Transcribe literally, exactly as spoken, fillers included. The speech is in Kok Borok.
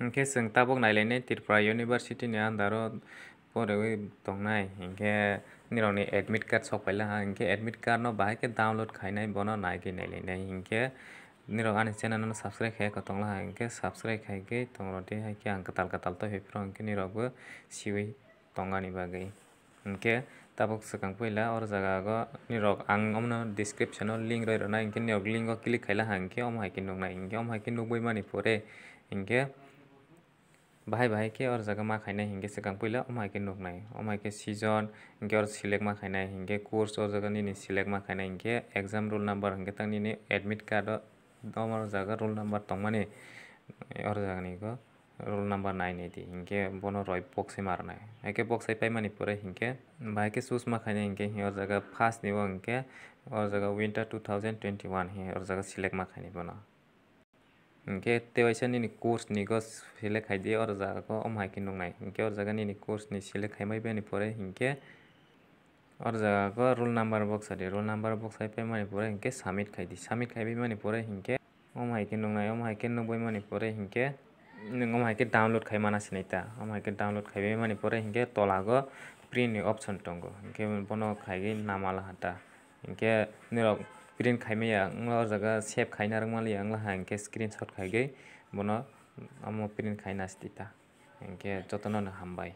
Hinkhe chwng tabuk nailainai Tripura University ni under o porwi tongnai, hinkhe nirokni admit card sok paila ha, hinkhe admit card no bahai khe download khainai, bono naigwi nailainai. Hinkhe nirok ani channel no subscribe khai tongla ha, hinkhe subscribe khai khe tongrodi, hai khe ang kwtal kwtal to hiphro hinkhe nirokbo siwi tongani bagwi. Hinkhe tabuk swkang puila or jaga go nirok ang omono description o link roi rwnai, hinkhe nirok link o click khaila ha, hinkhe omo hai khe nuknai, hinkhe omo hai khe nukbai mani pore hinkhe bahai bahai khe or jaga ma khainai, hinkhe swkang puila omo hai khe nuknai, omo hai khe season hinkhe or select ma khainai, hinkhe course or jaga nini select ma khainai, hinkhe exam roll number hinkhe tang nini admit card o omo jaga roll number tongmani or jaga ni go roll number nai nai di, hinkhe bono roi boksai ma rwnai. Hai khe boksai paimani pore hinkhe, bahai khe choose ma khainai hinkhe, hi or jaga first ni o hinkhe, or jaga winter two thousand twenty-one hi or jaga select ma khainai bono. Hinkhe tewaisa nini course ni go select khai di, or jaga go omo hai khe nuknai. Hinkhe or jaga nini course ni select khai mai bini pore hinkhe, or jaga go roll number boksai di, roll number boksai paimani pore hinkhe submit khai di, submit khai paimani pore hinkhe omo hai khe nuknai, omo hai khe nukbai mani pore hinkhe nwng omo hai khe download khai mana sinai ta, omo hai khe download khai bai mani pore hinkhe tola go print ni option tongo, hinkhe bono khaiwi namala ha ta, hinkhe nirok print khai maya wngla o jaga save khaina rwngmaliya wngla ha, hinkhe screenshot khaiwi bono omo print khai na sidi ta, hinkhe jotono no hambai.